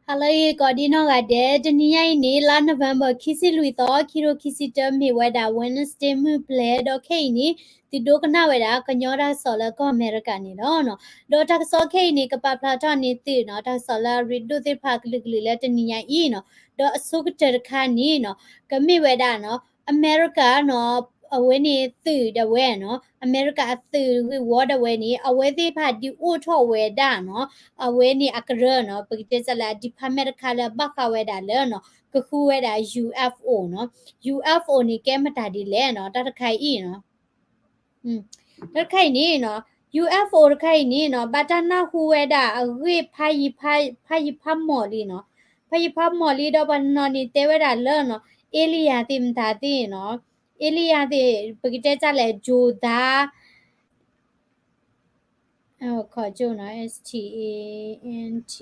ဟါလၢအဂ့ၤ ကိးဒံနီၢ်ဂၤဒဲး, တနံၤညါအံၤန့ၣ် လါ November ခံဆံလွံၢ်သီ ခံကထိခံဆံတၢ မ့ၢ်ဝဲဒၣ် Wednesday မုၢ်ပျဲၤ ဒီးခဲအံၤန့ၣ် သုဒိကနၣ်ဝဲဒၣ်ကညီတၢ်ကစီၣ်လၢကီၢ်အမဲရကၤန့ၣ်လီၤ. ဒီးတၢ်ကစီၣ်ခဲအံၤန့ၣ် ကပာ်ဖျါထီၣ်န့ၢ်သုနီၤ တၢ်ကစီၣ်လၢအရ့ဒိၣ်သ့ၣ်တဖၣ်ကလုာ်ကလုာ်လၢတနံၤညါအံၤနီၤ, ဒီးအဆိကတၢၢ်တခါန့ၣ်နီၤ ကမ့ၢ်ဝဲဒၣ်နီၤ အမဲရကၤနီၤ အဝဲန့ၣ်သုးဒၣ်ဝဲနီၤ, အမဲရကၤအသုးဂ့ၢ်ဝီဒၣ်ဝဲန့ၣ် အဝဲသ့ၣ်တဖၣ်ဒုးအိၣ်ထီၣ်ဝဲဒၣ်နီၤ, အဝဲန့ၣ်အကရၢနီၤ ပကတဲစၢ်လၢအ department တခါလၢဘၣ်ဃးဝဲဒၣ်လၢနီၤ ကဃုဝဲဒၣ် ယူၣ်အၣ်ဖ်အိၣ် နီၤ, ယူၣ်အၣ်ဖ်အိၣ် န့ၣ် ကဲမတၤဒ်လဲၣ်နီၤ တၢ်တခါအံၤနီၤ တၢ်တခါအံၤန့ၣ်နီၤ ယူၣ်အၣ်ဖ်အိၣ် တခါအံၤန့ၣ်နီၤ ဘၣ်တၢ်နၢ်ဟူဝဲဒၣ်အဂ့ၢ်ဖးယံၤဖး ဖးယံၤဖးမီၢ်လံနီၤ, ဖးယံၤဖးမီၢ်လံဒီးပှၤတနီၤန့ၣ်တဲဝဲဒၣ်လၢနီၤ alien သ့ၣ်မတၤသ့ၣ်နီၤ, alien သ့ၣ် ပကတဲစၢ်လဲၣ် ယိၤသး ခီကၠိနီၤ S T A N T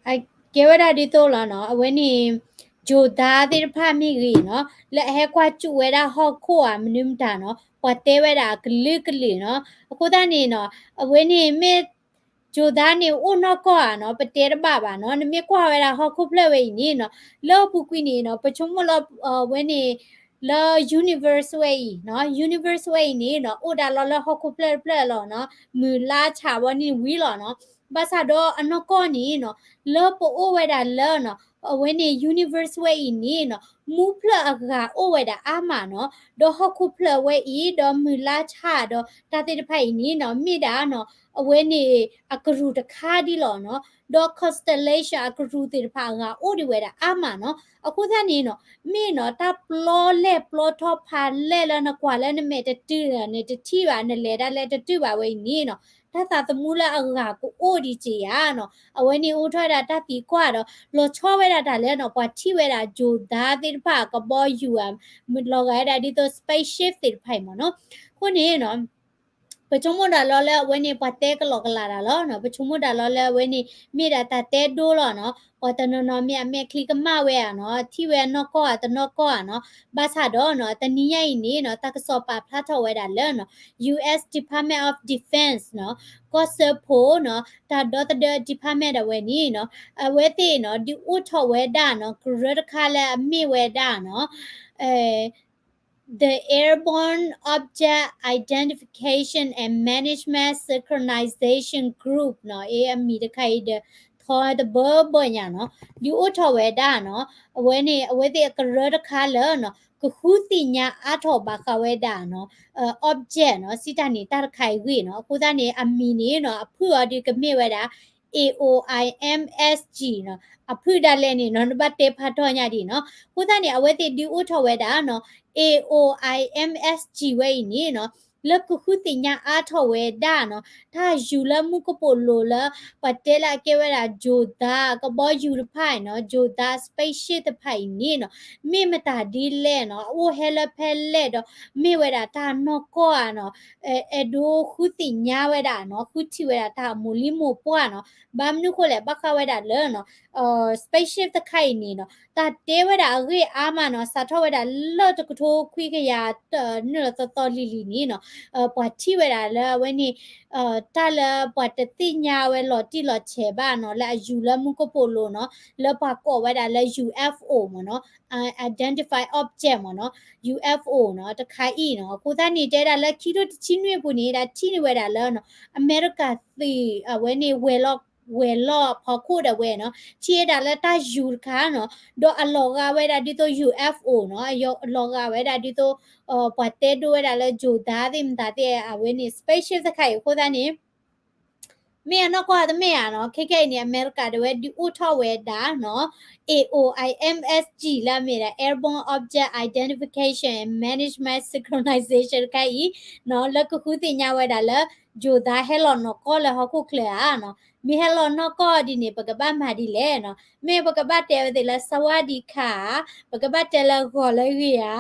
အကဲဝဲဒၣ်ဒ်သိးလီၤနီၤ အဝဲန့ၣ် ယိၤသးသ့ၣ်တဖၣ်မ့ၢ်ဂ့ၤနီၤ လၢအဟဲကွၢ်စူၣ်ဝဲဒၣ်ဟီၣ်ခိၣ်ဧါ မနုၤမတၤနီၤ ပှၤတဲဝဲဒၣ်အကလုာ်ကလုာ်နီၤ, အဃိသတးန့ၣ်နီၤ အဝဲန့ၣ်မ့ၢ် ယိၤသးန့ၣ်အိၣ်နီၢ်ကီၢ်ဧါနီၤ ပတဲတဘၣ်ဘၣ်နီၤ, နမ့ၢ်ကွၢ်ဝဲဒၣ်ဟီၣ်ခိၣ်ဖျၢၣ်ဝဲအံၤန့ၣ်နီၤ လၢအပူၤကွံာ်န့ၣ်နီၤ ပဆိကမိၣ်လၢ အဝဲန့ၣ် လၢ universe ဝဲအံၤနီၤ universe ဝဲအံၤန့ၣ်နီၤ အိၣ်ဒၣ်လီၤလၢဟီၣ်ခိၣ်ဖျၢၣ်တဖျၢၣ်လီၤနီၤ, မုၢ်လါဆၣ်ဝဲန့ၣ်ဝံၤလီၤနီၤ, ဘၣ်ဆၣ်ဒီးအနီၢ်ကီၢ်န့ၣ်နီၤ လၢပအိၣ်ဝဲဒၣ်လၢနီၤ အဝဲန့ၣ် universe ဝဲအံၤန့ၣ်နီၤ မူဖျၢၣ်အဂၤအိၣ်ဝဲဒၣ်အါမးနီၤ, ဒီးဟီၣ်ခိၣ်ဖျၢၣ်ဝဲအံၤ ဒီးမုၢ်လါဆၣ်ဒီးတၢ်သ့ၣ်တဖၣ်အံၤန့ၣ်နီၤ မ့ၢ်ဒၣ်နီၤ အဝဲန့ၣ်အကရူၢ်တခါဒ်လီၤနီၤ, ဒီး constellation အကရူၢ်သ့ၣ်တဖၣ်အဂၤအိၣ်ဒံးဝဲဒၣ်အါမးနီၤ, အဃိသတးန့ၣ်နီၤ မ့ၢ်နီၤ တၢ်ပျီလဲၢ်ပျီထီၣ်ဖးလဲၢ်လၢနကွၢ်လၢနမဲာ်တတုၤ နတထံၣ်ဘၣ် နလဲၤဒၣ်လဲာ်တတုၤဘၣ်ဝဲအံၤန့ၣ်နီၤ တၢ်သးသမူလၢအဂၤကအိၣ်ဒံးက့ၤဧါနီၤ, အဝဲန့ၣ်အိၣ်ထီၣ်ဝဲဒၣ်တၢ်သံကွၢ်ဒီး လီၤဆီဝဲဒၣ်တၢ်လၢနီၤ ပှၤထံၣ်ဝဲဒၣ်ယိၤသးသ့ၣ်တဖၣ် ကဘီယူၤဧါ လီၤဂာ်ဝဲဒၣ်ဒ်သိး spaceship သ့ၣ်တဖၣ်အံၤမ့ၢ်နီၤ, အဃိန့ၣ်နီၤ ပဆိကမိၣ်ဒၣ်လီၤလၢအဝဲန့ၣ် ပှၤတဲကလီကလးတၢ်လီၤနီၤ, ပဆိကမိၣ်ဒၣ်လီၤလၢအဝဲန့ၣ် မ့ၢ်ဒၣ်တၢ်တဲဒိလီၤနီၤ, ပှၤတနီၤနီၤမ့ၢ်အမဲာ်ချံကမၣ်ဝဲဧါနီၤ, ထံၣ်ဝဲအနီၢ်ကီၢ်ဧါ တနီၢ်ကီၢ်ဧါနီၤ, ဘၣ်ဆၣ်ဒီးနီၤ တနံၤညါအံၤန့ၣ်နီၤ တၢ်ကစီၣ်ပာ်ဖျါထီၣ်ဝဲဒၣ်လၢနီၤ U S Department of Defense နီၤ, ကီၢ်စၢဖှိၣ်နီၤ တၢ်ဒီသဒၢ department ဒၣ်ဝဲန့ၣ်နီၤ, အဝဲသ့ၣ်နီၤ ဒုးအိၣ်ထီၣ်ဝဲဒၣ်နီၤ ကရၢတခါလၢအမ့ၢ်ဝဲဒၣ်နီၤ The Airborne Object Identification and Management Synchronization Group နီၤ, အမံၤတခါအံၤဒီး ထီတဘၢဘၢညါနီၤ, ဒုးအိၣ်ထီၣ်ဝဲဒၣ်နီၤ, အဝဲန့ၣ် အဝဲသ့ၣ်အကရၢတခါလၢနီၤ ကဃုသ့ၣ်ညါအါထီၣ်ဘၣ်ဃးဝဲဒၣ်နီၤ object နီၤ, စံးတၢ်န့ၣ် တၢ်တခါအံၤဂ့ၢ်နီၤ, အဃိသတးန့ၣ် အမံၤန့ၣ်နီၤ အဖုၣ်အီၤဒုးကမ့ၢ်ဝဲဒၣ် A O I M S G နီၤ, အဖုၣ်ဒၣ်လဲာ်န့ၣ်နီၤ နဘၣ်တဲဖးထီၣ်ညါဒံးနီၤ, အဃိသတးန့ၣ် အဝဲသ့ၣ်ဒုးအိၣ်ထီၣ်ဝဲဒၣ်နီၤ A O I M S G ဝဲအံၤန့ၣ်နီၤ လၢကဃုသ့ၣ်ညါအါထီၣ်ဝဲဒၣ်နီၤ တၢ်ယူၤလၢမူကပိာ်လိၤလၢ ပှၤတဲလၢအကဲဝဲဒၣ် ယိၤသး ကဘီယူၤတဖၣ်အံၤနီၤ, ယိၤသး spaceship တဖၣ်အံၤန့ၣ်နီၤ, မ့ၢ်မတၤဒ်လဲၣ်နီၤ, အအိၣ်ဟဲလၢဖဲလဲၣ်ဒီး မ့ၢ်ဝဲဒၣ်တၢ်နီၢ်ကီၢ်ဧါနီၤ, အဲၣ်ဒိးဃုသ့ၣ်ညါဝဲဒၣ်နီၤ, ဃုထံၣ်ဝဲဒၣ်တၢ်အမိၢ်လံမိၢ်ပှၢ်နီၤ, ဘၣ်မနုၤဃိလဲၣ် ဘၣ်ဃးဝဲဒၣ်လၢနီၤ spaceship တခါအံၤန့ၣ်နီၤ တၢ်တဲဝဲဒၣ်အဂ့ၢ်အါမးနီၤ, စးထီၣ်ဝဲဒၣ်လၢတကထိခွံကယၤ နုာ်လီၤသီသီလံၤလံၤန့ၣ်နီၤ, ပှၤထံၣ်ဝဲဒၣ်လၢအဝဲန့ၣ် တၢ်လၢပှၤတသ့ၣ်ညါဝဲလီၤတံၢ်လီၤဆဲးဘၣ်နီၤ, လၢအယူၤလၢမူကပိာ်လိၤနီၤ, လၢပှၤကိးဝဲဒၣ်လၢ U F O မ့ၢ်နီၤ, Unidentified Object မ့ၢ်နီၤ, U F O နီၤ, တခါအံၤနီၤ, အဃိသတးန့ၣ် တဲဒၣ်လၢခံထိတဆံနွံအပူၤန့ၣ် ဒၣ်ထံၣ်န့ၢ်ဝဲဒၣ်လၢနီၤ, အမဲရကၤသုး အဝဲန့ၣ် ဝဲၤလီၢ် ဝဲၤလီၢ်ဖီခိၣ်ဒၣ်ဝဲနီၤ, ထံၣ်ဝဲဒၣ်လၢတၢ်ယူၤတခါနီၤ, ဒီးအလီၤဂာ်ဝဲဒၣ်ဒ်သိး U F O နီၤ, အလီၤဂာ်ဝဲဒၣ်ဒ်သိး ပှၤတဲဒိဝဲဒၣ်လၢ ယိၤသး သ့ၣ်မတၤသ့ၣ် အဝဲန့ၣ် spaceship တခါအံၤအဃိသတးန့ၣ် မ့ၢ်အနီၢ်ကီၢ်တမ့ၢ်ဧါနီၤ, ခဲခဲအံၤန့ၣ် အမဲရကၤဒၣ်ဝဲဒုးအိၣ်ထီၣ်ဝဲဒၣ်နီၤ, A O I M S G လၢအမ့ၢ်ဒၣ် Airborne Object Identification and Management Synchronization တခါအံၤနီၤ, လၢကဃုသ့ၣ်ညါဝဲဒၣ်လၢ ယိၤသးဟဲလီၤနီၢ်ကီၢ်လၢဟီၣ်ခိၣ်ချၢဧါနီၤ, မ့ၢ်ဟဲလီၤနီၢ်ကီၢ်ဒ်န့ၣ် ပကဘၣ်မၤဒ်လဲၣ်နီၤ, မ့ၢ်ပကဘၣ်တဲဝဲသ့ၣ်လၢ စဝါဒံခါ ပကဘၣ်တဲလၢဂီၤလၢဂ့ၤဧါ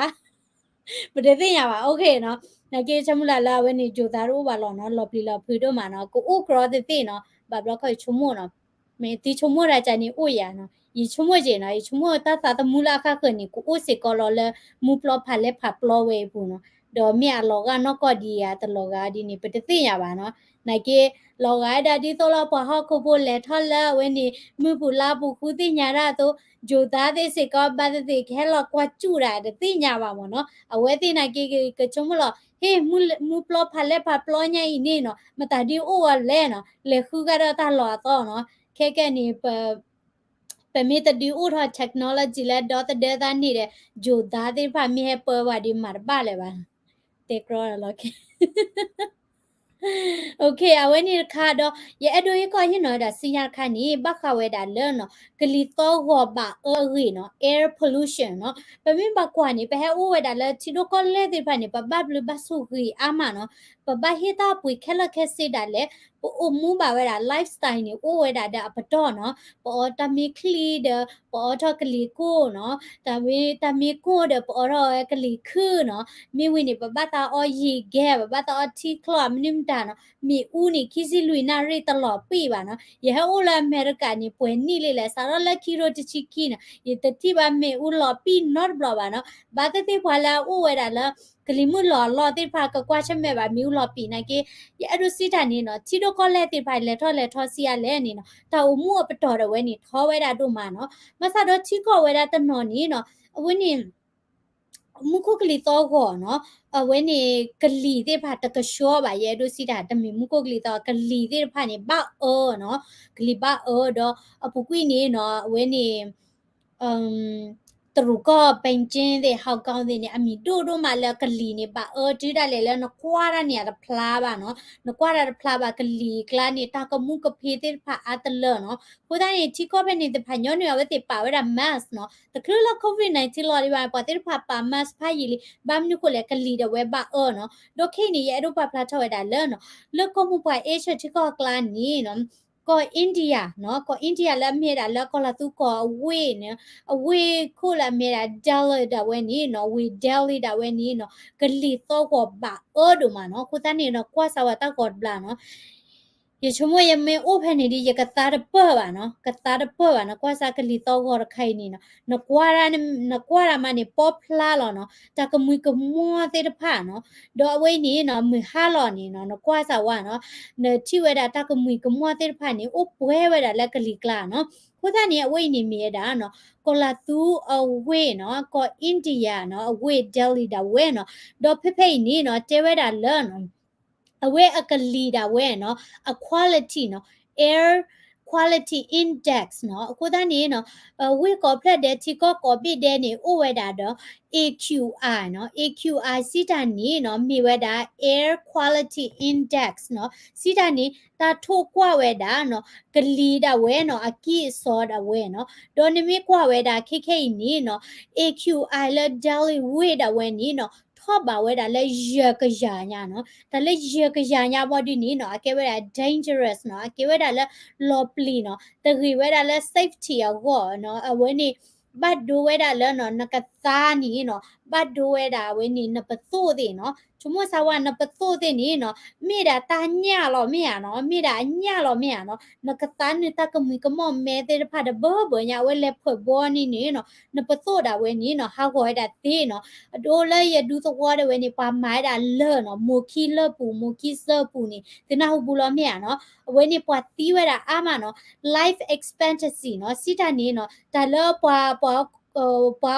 ပတသ့ၣ်ညါဘၣ်, OK နီၤ, နာ်က့ဆိကမိၣ်လၢအဝဲန့ၣ် ယိၤသးတအိၣ်ဘၣ်လီၤနီၤ, လီၤပျံၤလီၤဖုးဒိၣ်မးနီၤ, ကအိၣ်ကြီသ့ၣ်သ့ၣ်နီၤ, ဘၣ်ဘျီခီယဆိကမိၣ်နီၤ, မ့ၢ်သုဆိကမိၣ်တၢ်ကန့ၣ်အိၣ်ယၤနီၤ, ယဆိကမိၣ်က့ၤနီၤ, ယဆိကမိၣ်တၢ်သးသမူလၢအဃၣ်ဃၢၤန့ၣ် ကအိၣ်စ့ၢ်ကီးလီၤလၢ မူပျီဖးလဲၢ်ဖးပျီဝဲအပူၤနီၤ, ဒီးမ့ၢ်အလီၤဂာ်နီၢ်ကီၢ်ဒ်ဧါ တလီၤဂာ်ဒ်န့ၣ် ပတသ့ၣ်ညါဘၣ်နီၤ, နာ်က့ လီၤဂာ်ဒၣ်ဒ်သိးလၢပှၤဟီၣ်ခိၣ်ဖိလဲၤထီၣ်လၢအဝဲန့ၣ် မုၢ်ပူၤလါပူၤဃုသ့ၣ်ညါတၢ်အသိး ယိၤသးသ့ၣ်စ့ၢ်ကီး ဘၣ်သ့ၣ်သ့ၣ်ကဟဲလီၤကွၢ်စူၣ်ဒၣ်တသ့ၣ်ညါဘၣ်မ့ၢ်နီၤ. အဝဲသ့ၣ်နာ်က့ ကဆိကမိၣ်လီၤ ဟ့ၣ် မုၢ်ပျီဖးလဲၢ်ဖးပျီညါအံၤန့ၣ်နီၤ မတၤဒ်အိၣ်အီၤလဲၣ်နီၤ လဲၤဃုဂၤဒီးတၢ်လီၢ်အသီနီၤ. ခဲကနံၣ် ပမ့ၢ်တဒုးအိၣ်ထီၣ် technology လၢဒီသဒၢသးန့ၣ်ဒီး ယိၤသးသ့ၣ်တဖၣ်မ့ၢ်ဟဲပၢဝဲဒၣ်ဒီးမၤတဘၣ်လၢၤဘၣ်. တဲကြီလီၤခဲ အဝဲန့ၣ်တခါဒီး ယအဲၣ်ဒိးဟ့ၣ်ခီဟ့ၣ်နီၤဝဲဒၣ်ဆူညါတခါန့ၣ် ဘၣ်ဃးဝဲဒၣ်လၢနီၤ ကလံၤသီဂီၤဘၣ်အၢအဂ့ၢ်နီၤ air pollution နီၤ. ပမ့ၢ်ဘၣ်ကွၢ်န့ၣ် ပဟဲအိၣ်ဝဲဒၣ်လၢထံဒိၣ်ကီၢ်လဲၢ်သ့ၣ်တဖၣ်န့ၣ် ပဘၣ်ဘျုးဘၣ်ဆိၣ်ဂ့ၤအါမးနီၤ. ပဘၣ်ဟ့ၣ်တၢ်ပှ့ၤခဲလၢာ်ခဲဆ့ဒၣ်လဲာ် ပအိၣ်မူဘၣ်ဝဲဒၣ် lifestyle န့ၣ် အိၣ်ဝဲဒၣ်ဒီးအပတီၢ်နီၤ. ပအီတၢ်မ့ၢ်ချံဒီး ပအီထီၣ်ကလံၤကိၢ်နီၤ. တၢ်မ့ၢ်ကိၢ်ဒီး ပအီထီၣ်ဝဲကလံၤခုၣ်နီၤ. မ့ၢ်ဝံၤန့ၣ် ပဘၣ်သးအီယံၤဂဲၤ ပဘၣ်သးအီထံချီၣ် မနုၤမတၤနီၤ. မ့ၣ်အူန့ၣ် ခံဆံလွံၢ်နၣ်ရံၣ်တလီၤပံာ်ဘၣ်နီၤ. ယဟဲအိၣ်လၢအမဲရကၤန့ၣ် ပှဲၤနံၣ်လံလဲၣ် စးထီၣ်လၢခံကထိတဆံခံနီၤ ယတထံၣ်ဘၣ်မ့ၣ်အူလီၤပံာ်နီတဘျီဘၣ်နီၤ. ဘၣ်သ့ၣ်သ့ၣ်ပှၤလၢအအိၣ်ဝဲဒၣ်လၢ ကလံၤမုၢ်လီၤအလီၢ်သ့ၣ်တဖၣ် ကကွၢ်ဆၢၣ်မဲာ်ဘၣ်မ့ၣ်အူလီၤပံာ်နာ်က့ ယအဲၣ်ဒိးစံးတၢ်န့ၣ်နီၤ ထံဒိၣ်ကီၢ်လဲၢ်သ့ၣ်တဖၣ် လဲၤထီၣ်လဲၤထီဆံးအါလဲၣ်န့ၣ်နီၤ တၢ်အိၣ်မူအပတီၢ်ဒၣ်ဝဲန့ၣ် ထီဝဲဒၣ်ဒိၣ်မးနီၤ. ဘၣ်ဆၣ်ဒီးထံကီၢ်ဝဲဒၣ်တနီၤန့ၣ်နီၤ အဝဲန့ၣ် မူခိၣ်ကလံၤသီဂီၤနီၤ အဝဲန့ၣ် ကလံၤသ့ၣ်တဖၣ်တကဆှီဘၣ် ယအဲၣ်ဒိးစံးတၢ် တမ့ၢ်မူခိၣ်ကလံၤသီ ကလံၤသ့ၣ်တဖၣ်န့ၣ် ဘၣ်အၢနီၤ ကလံၤဘၣ်အၢဒီး အပူၤကွံာ်န့ၣ်နီၤ အဝဲန့ၣ် တရူးကီၢ် Beijing သ့ၣ် Hong Kong သ့ၣ်န့ၣ် အမံၤဒိၣ်ဒိၣ်မးလၢကလံၤန့ၣ် ဘၣ်အၢတုၤဒၣ်လဲာ်လၢနကွၢ်တၢ်န့ၣ်အတဖျါဘၣ်နီၤ နကွၢ်တၢ်တဖျါဘၣ် ကလံၤကျါန့ၣ် တၢ်ကမူၣ်ကဖ့သ့ၣ်တဖၣ်အါတလၢနီၤ. အဃိသတးန့ၣ် ထံကီၢ်ဖဲန့ၣ်သ့ၣ်တဖၣ်ညီနုၢ်အဝဲသ့ၣ်ပာ်ဝဲဒၣ် mask နီၤ တချုးလၢ COVID nineteen လီၤဒံးဘၣ် ပှၤသ့ၣ်တဖၣ်ပာ် mask ဖးယံာ်လံ ဘၣ်မနုၤဃိလဲၣ် ကလံၤဒၣ်ဝဲဘၣ်အၢနီၤ. ဒီးခဲအံၤန့ၣ် ယအဲၣ်ဒိးပာ်ဖျါထီၣ်ဝဲဒၣ်လၢနီၤ လၢကီၢ်မိၢ်ပှၢ် Asia ထံကီၢ်အကျါန့ၣ်နီၤ ကီၢ် India နီၤ ကီၢ် India လၢအမ့ၢ်ဝဲဒၣ်လၢကီၢ်လၤသူကီၢ်အဝ့ၢ်န့ၣ် အဝ့ၢ်ခိၣ်လၢအမ့ၢ်ဝဲဒၣ် Delhi ဒၣ်ဝဲန့ၣ်နီၤ ဝ့ၢ် Delhi ဒၣ်ဝဲန့ၣ်နီၤ ကလံၤသီဂီၤဘၣ်အၢဒိၣ်မးနီၤ. အဃိသတးန့ၣ်နီၤ ကွၢ်စၢ်ဝဲတၢ်ဂီၤတဘျီနီၤ ယဆိကမိၣ်ယမ့ၢ်အိၣ်ဖဲန့ၣ်ဒီး ယကသါတပၢၢ်ဘၣ်နီၤ ကသါတပၢၢ်ဘၣ်နီၤ. ကွၢ်စၢ်ကလံၤသီဂီၤတခါအံၤန့ၣ်နီၤ နကွၢ်ဒၣ် နကွၢ်ဒၣ်မးန့ၣ် ပီဖျါလီၤနီၤ တၢ်ကမှံၤကမှီသ့ၣ်တဖၣ်နီၤ. ဒီးအဝဲအံၤန့ၣ်နီၤ မုၢ်ဟါလီၤန့ၣ်နီၤ နကွၢ်စၢ်ဝဲနီၤ နထံၣ်ဝဲဒၣ်တၢ်ကမှံၤကမှီသ့ၣ်တဖၣ်န့ၣ် အိၣ်ပှဲၤဝဲဒၣ်လၢကလံၤကျါနီၤ. အဃိသတးန့ၣ် အဝဲအံၤန့ၣ်မ့ၢ်ဝဲဒၣ်နီၤ ကီၢ်လၤသူအဝ့ၢ်နီၤ ကီၢ် India နီၤ အဝ့ၢ် Delhi ဒၣ်ဝဲနီၤ. ဒီးဖဲဖဲအံၤန့ၣ်နီၤ တဲဝဲဒၣ်လၢနီၤ အဝဲအကလံၤဒၣ်ဝဲနီၤ အ quality နီၤ air quality index နီၤ. အဃိသတးန့ၣ်နီၤ ဝ့ၢ်ကိးဖျၢၣ်ဒဲး ထံကီၢ်ကိးဘ့ၣ်ဒဲးန့ၣ် အိၣ်ဝဲဒၣ်ဒီး A Q I နီၤ A Q I စံးတၢ်န့ၣ်နီၤ မ့ၢ်ဝဲဒၣ် air quality index နီၤ. စံးတၢ်န့ၣ် တၢ်ထိၣ်ကွၢ်ဝဲဒၣ်နီၤ ကလံၤဒၣ်ဝဲနီၤ အကံၢ်အစီဒၣ်ဝဲနီၤ. ဒီးနမ့ၢ်ကွၢ်ဝဲဒၣ်ခဲခဲအံၤန့ၣ်နီၤ A Q I လၢ Delhi ဝ့ၢ်ဒၣ်ဝဲန့ၣ်နီၤ ထီၣ်ဘးဝဲဒၣ်လၢယဲၢ်ကယၤညါနီၤ. တၢ်လၢယဲၢ်ကယၤညါဘီဒ်န့ၣ်နီၤ အကဲဝဲဒၣ် dangerous နီၤ အကဲဝဲဒၣ်လၢလီၤပျံၤနီၤ တဂ့ၤဝဲဒၣ်လၢ safety အဂီၢ်နီၤ. အဝဲန့ၣ် ဘၣ်ဒိဝဲဒၣ်လၢနီၤ နကသါန့ၣ်နီၤ ဘၣ်ဒိဝဲဒၣ်အဝဲန့ၣ် နပသိၣ်သ့ၣ်နီၤ. ဆိကမိၣ်စၢ်ဝဲ နပသိၣ်သ့ၣ်န့ၣ်နီၤ မ့ၢ်ဒၣ်တၢ်ညၣ်လီၤမ့ၢ်ဧါနီၤ မ့ၢ်ဒၣ်အညၣ်လီၤမ့ၢ်ဧါနီၤ နကသါနုာ်တၢ်ကမှံၤကမီၣ်မဲသ့ၣ်တဖၣ်တဘၢဘၢညါ အဝဲလဲၤဖၢၣ်ဘီန့ၣ်န့ၣ်နီၤ နပသိၣ်ဒၣ်ဝဲန့ၣ်နီၤ ဟးဂီၤဝဲဒၣ်သ့နီၤ. အဒိလၢယဒူသဝီဒၣ်ဝဲန့ၣ် ပှၤမၤဝဲဒၣ်လၢၢ်နီၤ မိၢ်ခံလၢၢ်ပူၤ မိၢ်ခံစၢၢ်ပူၤန့ၣ် သုနၢ်ဟူဘူးလီၤမ့ၢ်ဧါနီၤ. အဝဲန့ၣ်ပှၤသံဝဲဒၣ်အါမးနီၤ life expectancy နီၤ စံးတၢ်န့ၣ်နီၤ တၢ်လၢပှၤ ပှၤ ပှၤဟီၣ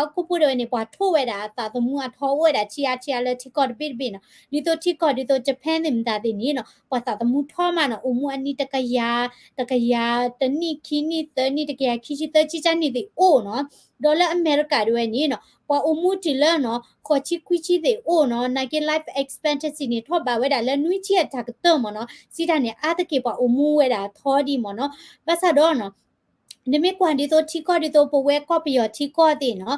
်ခိၣ်ဖိဒၣ်ဝဲန့ၣ် ပှၤထိၣ်ဝဲဒၣ်သးသမူအထီအိၣ်ဝဲဒၣ်ထံအါထံအါလၢထံကီၢ်တဘ့ၣ်တဘ့ၣ်နီၤ ဒ်သိးထံကီၢ်ဒ်သိး Japan သ့ၣ်မတၤသ့ၣ်န့ၣ်နီၤ ပှၤသးသမူထီၣ်မးနီၤ အိၣ်မူအနံၣ်တကယၤ တကယၤတနံၣ်ခံနံၣ်သၢနံၣ် တကယၤခံဆံသၢဆံတၢ်န့ၣ်သ့ၣ်အိၣ်နီၤ. ဒီးလၢအမဲရကၤဒၣ်ဝဲန့ၣ်နီၤ ပှၤအိၣ်မူတုၤလၢနီၤ ဃိးဆံခွံဆံသ့ၣ်အိၣ်နီၤ နာ်က့ life expectancy န့ၣ် ထီၣ်ဘးဝဲဒၣ်လၢနွံဆံအတၢ်ကတၢၢ်မးနီၤ စံးတၢ်န့ၣ် အါတက့ၢ်ပှၤအိၣ်မူဝဲဒၣ်ထီဒံးမးနီၤ. ဘၣ်ဆၣ်ဒီးနီၤ နမ့ၢ်ကွၢ်ဒ်သိးထံကီၢ်ဒ်သိးပဝဲကီၢ်ပယီၤထံကီၢ်သ့ၣ်နီၤ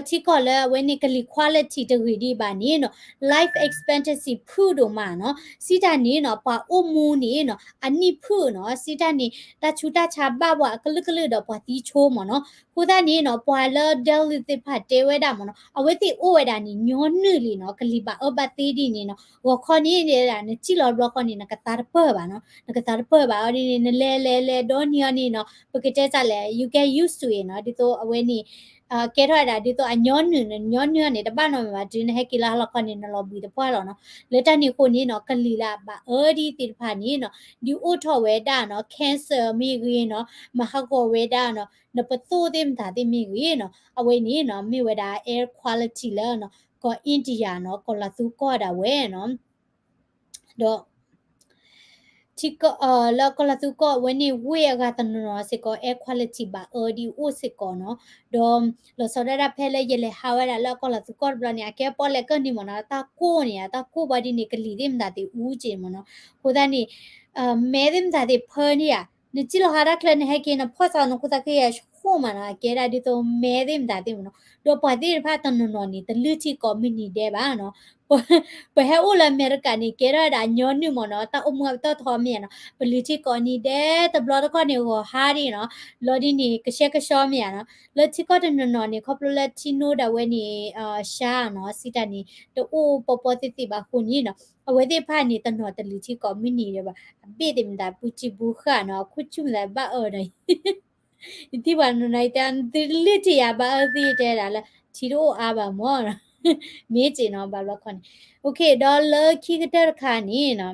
ဒီးထံကီၢ်လၢအဝဲန့ၣ်ကလံၤ quality တဂ့ၤဒံးဘၣ်န့ၣ်နီၤ life expectancy ဖုၣ်ဒိၣ်မးနီၤ စံးတၢ်န့ၣ်နီၤ ပှၤအိၣ်မူန့ၣ်နီၤ အနံၣ်ဖုၣ်နီၤ စံးတၢ်န့ၣ် တၢ်ဆူးတၢ်ဆါဘၣ်ပှၤအကလုာ်ကလုာ်ဒီးပှၤသံဆိမးနီၤ အဃိသတးန့ၣ်နီၤ ပှၤလၢ Delhi သ့ၣ်တဖၣ်တဲဝဲဒၣ်မးနီၤ အဝဲသ့ၣ်အိၣ်ဝဲဒၣ်န့ၣ် ညီနုၢ်လံနီၤ ကလံၤဘၣ်အၢဘၣ်သီဒ်န့ၣ်နီၤ ဂီၤခီန့ၣ် နစံၣ်လီၤတဘျီဃီန့ၣ် နကသါတပၢၢ်ဘၣ်နီၤ နကသါတပၢၢ်ဘၣ်အီၤဒ်န့ၣ် နလဲၤလဲၤလဲၤဒီနံၤအီၤန့ၣ်နီၤ ပကတဲစၢ် you get used to it နီၤ, ဒ်သိးအဝဲန့ၣ် ကဲထီၣ်ဝဲဒၣ်ဒ်သိးအညီနုၢ် ညီနုၢ်န့ၣ် တဘၣ်နီတမံၤဘၣ် တုၤနဟဲက့ၤလၢဟါလီၤခီန့ၣ် နလီၤဘှံးတပှၢ်လီၤနီၤ. လၢတၢ်န့ၣ်အဃိန့ၣ်နီၤ ကလံၤလၢအဘၣ်အၢဒ်သ့ၣ်တဖၣ်န့ၣ်နီၤ ဒုးအိၣ်ထီၣ်ဝဲဒၣ်နီၤ cancer မ့ၢ်ဂ့ၤနီၤ မၤဟးဂီၤဝဲဒၣ်နီၤ နပသိၣ်သ့ၣ်မတၤသ့ၣ်မ့ၢ်ဂ့ၤနီၤ အဝဲန့ၣ်နီၤ မ့ၢ်ဝဲဒၣ် air quality လၢနီၤ ကီၢ် India နီၤ ကီၢ်လၤသူကီၢ်ဒၣ်ဝဲနီၤ. ဒီး ထံကီၢ် လၢကီၢ်လၤသူကီၢ်အဝဲန့ၣ် ဝ့ၢ်အဂၤတနီၤနီၤစ့ၢ်ကီး air quality ဘၣ်အၢဒ်အိၣ်စ့ၢ်ကီးနီၤ. ဒီးလီၤဆီဒၣ်တၢ်ဖဲလၢယလဲၤဟးဝဲဒၣ်လၢကီၢ်လၤသူကီၢ်တဘျီန့ၣ် အကဲပီၣ်လဲၣ်ကၢၢ်န့ၣ်မ့ၢ်နီၤ တၢ်ကိၢ်န့ၣ် တၢ်ကိၢ်ဘၣ်ဒ်န့ၣ် ကလံၤသ့ၣ်မတၤသ့ၣ်အူက့မ့ၢ်နီၤ. အဃိသတးန့ၣ် မဲသ့ၣ်မတၤသ့ၣ်ဖၢန့ၢ်ဧါ နစံၣ်လီၤဟးတၢ်ချၢနဟဲက့ၤ နဖီၣ်စးနခိၣ်သးခုယၤဃိၣ်မးနီၤ အကဲဒၣ်ဒ်သိးမဲသ့ၣ်မတၤသ့ၣ်မ့ၢ်နီၤ. ဒီးပှၤသ့ၣ်တဖၣ်တနီၤနီၤန့ၣ် တလုၢ်ထံကိးမုၢ်နံၤဒဲးဘၣ်နီၤ. ပဟဲအိၣ်လၢအမဲရကၤန့ၣ် ကဲထီၣ်ဝဲဒၣ်ညီနုၢ်မ့ၢ်နီၤ တၢ်အိၣ်မူအပတီၢ်ထီမ့ၢ်နီၤ ပလုၢ်ထံကိးနံၤဒဲး တဘျီတခီၣ်န့ၣ် ဂီၤဟါဒ်နီၤ လီၤဒ်န့ၣ် ကဆှဲကဆှီမ့ၢ်ဧါနီၤ. လၢထံကီၢ်တနီၤနီၤန့ၣ် ခီဖျိလၢထံနိဒၣ်ဝဲန့ၣ် ရှါနီၤ စံးတၢ်န့ၣ် တအိၣ်ပီပီသ့ၣ်သ့ၣ်ဘၣ်အဃိန့ၣ်နီၤ အဝဲသ့ၣ်တဖၣ်န့ၣ် တနီၤတလုၢ်ထံကိးမုၢ်နံၤဒဲးဘၣ် အဘ့ၣ်သ့ၣ်မတၤ ပူၤတံၢ်ပူၤဃာ်နီၤ အခိၣ်ဆူၣ်မတၤဘၣ်အၢဒီး ယထံၣ်ပှၤနီၤနီၤ ယတဲ သုလုၢ်ထံယၤဘၣ်အၢသံ ယတဲဒၣ်လၢ ထံတအိၣ်အါဘၣ်မ့ၢ်နီၤ မ့ၢ်က့ၤနီၤ ဘၣ်ဘျီခီန့ၣ် ဒီးလၢခံကတၢၢ်တခါန့ၣ်နီၤ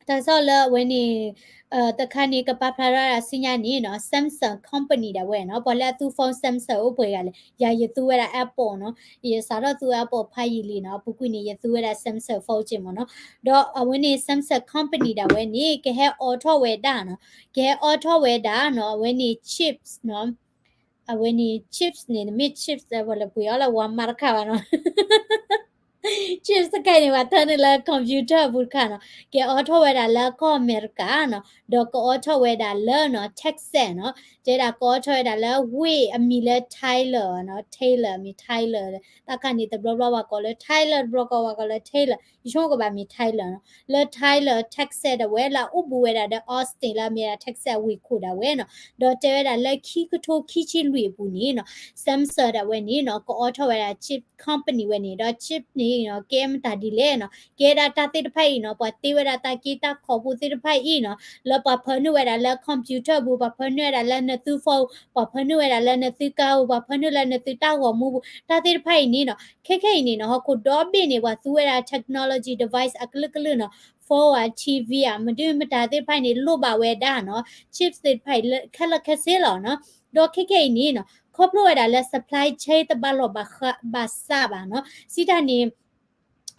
တၢ်ကစီၣ်လၢအဝဲန့ၣ် တခါန့ၣ် ကပာ်ဖျါထီၣ်ဒၣ်ဆူညါန့ၣ်နီၤ Samsung company ဒၣ်ဝဲနီၤ ပှၤလၢအသူ phone Samsung အိၣ်ပှဲၤဂၤလဲၣ် ယၤယသူဝဲဒၣ် Apple နီၤ ယစးထီၣ်သူ Apple ဖးယံာ်လံနီၤ အပူၤကွံာ်န့ၣ် ယသူဝဲဒၣ် Samsung phone က့မ့ၢ်နီၤ ဒီးအဝဲန့ၣ် Samsung company ဒၣ်ဝဲန့ၣ် ကဟဲအိးထီၣ်ဝဲဒၣ်နီၤ ကဟဲအိးထီၣ်ဝဲဒၣ်နီၤ အဝဲန့ၣ် chips နီၤ အဝဲန့ၣ် chips န့ၣ် တမ့ၢ် chips လၢပှၤလၢပှ့ၤအီၤလၢဝါမါတခါဘၣ်နီၤ chips တခါအံၤန့ၣ် ပှၤထၢန့ၢ်လၢ computer အပူၤတခါနီၤ ကအိးထီၣ်ဝဲဒၣ်လၢကီၢ်အမဲရကၤနီၤ ဒီးကအိးထီၣ်ဝဲဒၣ်လၢနီၤ Texas နီၤ တဲဒၣ်ကအိးထီၣ်ဝဲဒၣ်လၢဝ့ၢ်အမံၤလၢ Tyler နီၤ Taylor မ့ၢ် Tyler တၢ်ခါန့ၣ် တဘျီဘျီပှၤကိးလၢ Tyler တဘျီကိးပှၤကိးလၢ Taylor ယဆိကမိၣ်ကဘၣ်မ့ၢ် Tyler နီၤ လၢ Tyler Texas ဒၣ်ဝဲလၢအအိၣ်ဘူးဝဲဒၣ်ဒီး Austin လၢအမ့ၢ်ဒၣ် Texas အဝ့ၢ်ခိၣ်ဒၣ်ဝဲနီၤ ဒီးတဲဝဲဒၣ်လၢခံကထိခံဆံလွံၢ်အပူၤန့ၣ်နီၤ Samsung ဒၣ်ဝဲန့ၣ်နီၤ ကအိးထီၣ်ဝဲဒၣ် chip company ဝဲန့ၣ် ဒီး chip န့ၣ်နီၤ ကဲမတၤဒ်လဲၣ်နီၤ ကဲဒၣ်တၢ်သ့ၣ်တဖၣ်အံၤနီၤ ပှၤတ့ဝဲဒၣ်တၢ်က့တၢ်ခိးပူၤသ့ၣ်တဖၣ်အံၤနီၤ လၢပှၤဖၢနုာ်ဝဲဒၣ်လၢ computer ပူၤ ပှၤဖၢနုာ်ဝဲဒၣ်လၢနသု phone ပှၤဖၢနုာ်ဝဲဒၣ်လၢနသု car ပူၤ ပှၤဖၢနုာ်လၢနသုတၢ်ဂီၤမူပူၤ တၢ်သ့ၣ်တဖၣ်အံၤန့ၣ်နီၤ ခဲခဲအံၤန့ၣ်နီၤ ဟီၣ်ခိၣ်ဒီဘ့ၣ်န့ၣ် ပှၤသူဝဲဒၣ် technology device အကလုာ်ကလုာ်နီၤ phone ဧါ TV ဧါ မဒုမတၤသ့ၣ်တဖၣ်အံၤန့ၣ် လိၣ်ဘၣ်ဝဲဒၣ်နီၤ chips သ့ၣ်တဖၣ်အံၤ ခဲလၢာ်ခဲဆ့လီၤနီၤ ဒီးခဲခဲအံၤန့ၣ်နီၤ ခီဖျိဝဲဒၣ်လၢ supply chain တဘၣ်လီၢ်ဘၣ်စးဘၣ်နီၤ စံးတၢ်န့ၣ်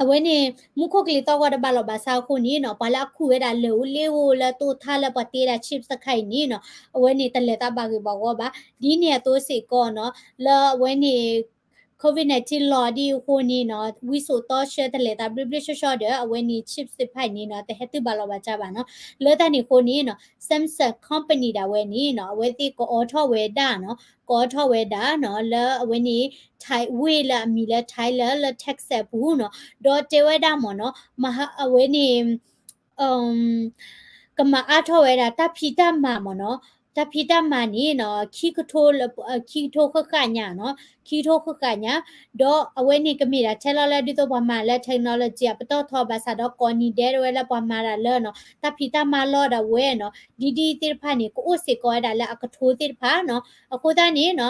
အဝဲန့ၣ် မူခိၣ်ကလံၤသီၣ်ဂီၤတဘၣ်လီၢ်ဘၣ်စးအဃိန့ၣ်နီၤ ပှၤလၢအခူၣ်ဝဲဒၣ်လၢၢ်ဧိၤလ့ဧိၤလၢတိၢ်ထါလၢပှၤတ့ဝဲဒၣ် chips တခါအံၤန့ၣ်နီၤ အဝဲန့ၣ်တလဲၤသးဘၣ်ဂ့ၢ်ဘၣ်ဝီဘၣ် ဒ်န့ၣ်အသိးစ့ၢ်ကီးနီၤ လၢအဝဲန့ၣ် COVID nineteen လီၤဒ်အဃိန့ၣ်နီၤ ဝံစိာ်တီဆှၢတလဲၤသးဘျ့ဘျ့ဆှီဆှီဒီး အဝဲန့ၣ် chips သ့ၣ်တဖၣ်အံၤန့ၣ်နီၤ တဟဲသုဘၣ်လီၢ်ဘၣ်စးဘၣ်နီၤ လၢတၢ်န့ၣ်အဃိန့ၣ်နီၤ Samsung company ဒၣ်ဝဲန့ၣ်နီၤ အဝဲသ့ၣ်ကအိးထီၣ်ဝဲဒၣ်နီၤ ကအိးထီၣ်ဝဲဒၣ်နီၤ လၢအဝဲန့ၣ် Thai ဝ့ၢ်လၢအမံၤလၢ Tyler လၢ Texas ပူၤနီၤ ဒီးတဲဝဲဒၣ်မ့ၢ်နီၤ မဟါ အဝဲန့ၣ် ကမၤအါထီၣ်ဝဲဒၣ်တၢ်ဖံးတၢ်မၤမ့ၢ်နီၤ တၢ်ဖံးတၢ်မၤန့ၣ်နီၤ ခံကထိလၢ ခံကထိဃၣ်ဃၣ်ညါနီၤ ခံကထိဃၣ်ဃၣ်ညါ ဒီးအဝဲန့ၣ်ကမ့ၢ်ဒၣ်ထဲလီၤလၢဒ်သိးပှၤမၤလၢ technology အပတီၢ်ထီဘၣ်ဆၣ်ဒီး ကိးနံၤဒဲးဒၣ်ဝဲလၢပှၤမၤဒၣ်လၢနီၤ တၢ်ဖံးတၢ်မၤလီၢ်ဒၣ်ဝဲနီၤ ဒ်ဒ်သ့ၣ်တဖၣ်န့ၣ် ကအိၣ်စ့ၢ်ကီးဝဲဒၣ်လၢအကထိသ့ၣ်တဖၣ်နီၤ အဃိသတးန့ၣ်နီၤ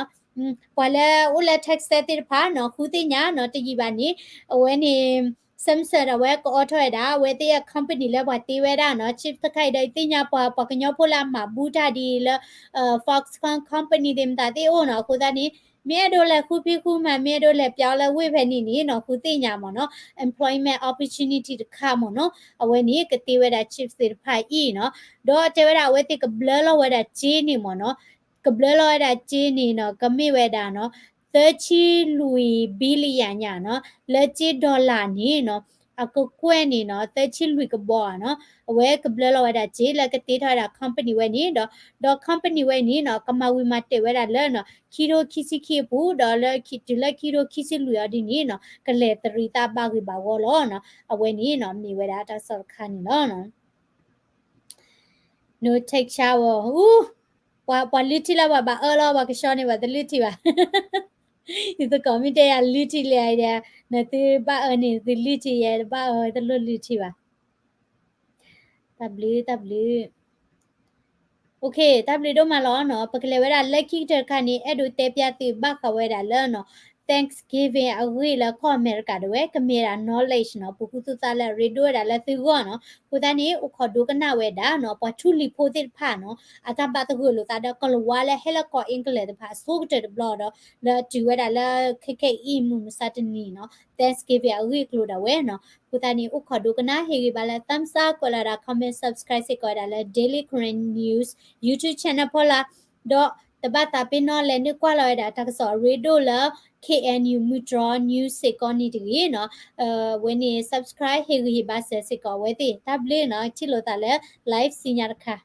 ပှၤလၢအိၣ်လၢ Texas သ့ၣ်တဖၣ်နီၤ ဃုသ့ၣ်ညါနီၤ တယံာ်ဘၣ်န့ၣ် အဝဲန့ၣ် Samsung ဒၣ်ဝဲကအိးထီၣ်ဝဲဒၣ် အဝဲသ့ၣ်အ company လၢပှၤတ့ဝဲဒၣ်နီၤ chips တခါအံၤဒီး ယသ့ၣ်ညါပှၤ ပှၤကညီဖိလၢအမၤဘူၣ်တၢ်ဒ်အံၤလၢ Foxconn company သ့ၣ်မတၤသ့ၣ်အိၣ်နီၤ အဃိသတးန့ၣ် မ့ၢ်အဲၣ်ဒိးလဲၤဃုဖံးဃုမၤ မ့ၢ်အဲၣ်ဒိးလဲၤပျီလၢဝ့ၢ်ဖဲန့ၣ်န့ၣ်နီၤ ဃုသ့ၣ်ညါမ့ၢ်နီၤ employment opportunity တခါမ့ၢ်နီၤ အဝဲန့ၣ် ကတ့ဝဲဒၣ် chips သ့ၣ်တဖၣ်အံၤနီၤ ဒီးတဲဝဲဒၣ်အဝဲသ့ၣ်ကဘျၢလီၤဝဲဒၣ်စ့န့ၣ်မ့ၢ်နီၤ ကဘျၢလီၤဝဲဒၣ်စ့န့ၣ်နီၤ ကမ့ၢ်ဝဲဒၣ်နီၤ သၢဆံလွံၢ် billion ညါနီၤ လၢစ့ dollar န့ၣ်နီၤ အကကွဲၢ်န့ၣ်နီၤ သၢဆံလွံၢ်ကဘီဧါနီၤ အဝဲကဘျၢလီၤဝဲဒၣ်စ့လၢကတ့ထီၣ်ဝဲဒၣ် company ဝဲန့ၣ်ဒီး ဒီး company ဝဲန့ၣ်နီၤ ကမၤဝံၤမၤတဲာ်ဝဲဒၣ်လၢနီၤ ခံထိခံဆံခံအပူၤ ဒီးလၢခံ တုၤလၢခံထိခံဆံလွံၢ်အီၤဒ်န့ၣ်နီၤ ကလဲၤတရံးသးဘၣ်ဂ့ၢ်ဘၣ်ဝီလီၤနီၤ အဝဲန့ၣ်နီၤ မ့ၢ်ဝဲဒၣ်တၢ်ကစီၣ်တခါန့ၣ်လီၤနီၤ No take shower အူ ပှၤ ပှၤလုၢ်ထံလၢပှၤဘၣ်အၢလီၤ ပှၤကဆှီန့ၣ် ပှၤတလုၢ်ထံဘၣ် ယသကိးမ့ၢ်တဲယၤ လုၢ်ထံလဲၣ်ဒီး နသုဘၣ်အၢန့ၣ် သုလုၢ်ထံယဲ တဘၣ်အၢ တလိၣ်လုၢ်ထံဘၣ် တၢ်ဘျုး တၢ်ဘျုး တၢ်ဘျုးဒိၣ်မးလီၤနီၤ. ပကလဲၤဝဲဒၣ်လၢခံကတၢၢ်တခါန့ၣ် အဲၣ်ဒိးတဲပျၢ်သုဘၣ်ဃးဝဲဒၣ်လၢနီၤ Thanksgiving အဂ့ၢ်လၢကီၢ်အမဲရကၤဒၣ်ဝဲ ကမ့ၢ်ဒၣ် knowledge နီၤ ပဃုသူၣ်သးလၢအရ့ဒိၣ်ဝဲဒၣ်လၢသုဂီၢ်နီၤ. အဃိသတးန့ၣ် အိၣ်ခိးဒိကနၣ်ဝဲဒၣ်နီၤ ပှၤထူလံၤဖိသ့ၣ်တဖၣ်နီၤ အတၢ်ဘၣ်သဂၢၢ်လိာ်သးဒီးကလၤဝါလၢဟဲလၢကီၢ်အ့ကလံးတဖၣ်အဆိကတၢၢ်တဘျီဒီး လၢအတုၤဝဲဒၣ်လၢခဲခဲအံၤမုၢ်မဆါတနံၤနီၤ Thanksgiving အဂ့ၢ်အကျိၤဒၣ်ဝဲနီၤ. အဃိသတးန့ၣ် အိၣ်ခိးဒိကနၣ် ဟ့ၣ်ဂံၢ်ဘါလၢ thumbs up ကွဲးလီၤဒၣ် comment subscribe စ့ၢ်ကီးဝဲဒၣ်လၢ Daily Karen News YouTube channel ဖီလာ် ဒီးတဘၣ်သးပ့ၤနီၣ်လဲၤနုာ်ကွၢ်လီၤဝဲဒၣ်တၢ်ကစီၣ်အရ့ဒိၣ်လၢ K N U မုၢ်တြီ news စ့ၢ်ကီးန့ၣ်တဂ့ၤနီၤ. ဝဲန့ၣ် subscribe ဟ့ၣ်ဂံၢ်ဟ့ၣ်ဘါစၢၤစ့ၢ်ကီးအဝဲသ့ၣ် တၢ်ဘျုးနီၤ ထံၣ်လိာ်သးလၢ live ဆူညါတခါ